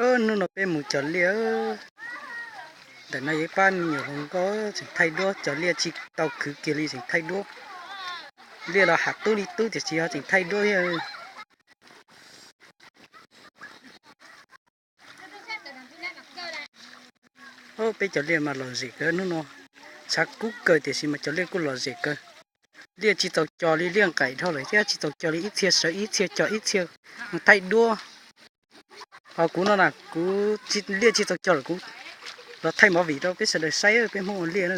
Hnub no peb mus cog liaj, ntawm no yog ib pab me nyuam hluas nkauj tseem thaij duab, cog liaj tsis tau khwv kiag li tseem thaij duab. Liaj los hav tub li tub tiam sis ho tseem thaij duab thiab. Peb cog liaj mas lom zem kawg hnub no, tshav kub kawg tiam sis mas cog liaj kuj lom zem kawg. Liaj tsis txaus cog li, liaj nqaim dhau lawm thiab tsis txaus cog li, ib txhia sawv ib txhia cog ib txhia thaij duab. Ho kuv no na kuv liaj tsis txaus cog lawm kuv los thaij movie rau peb sawv daws saib peb Hmoob ua liaj na.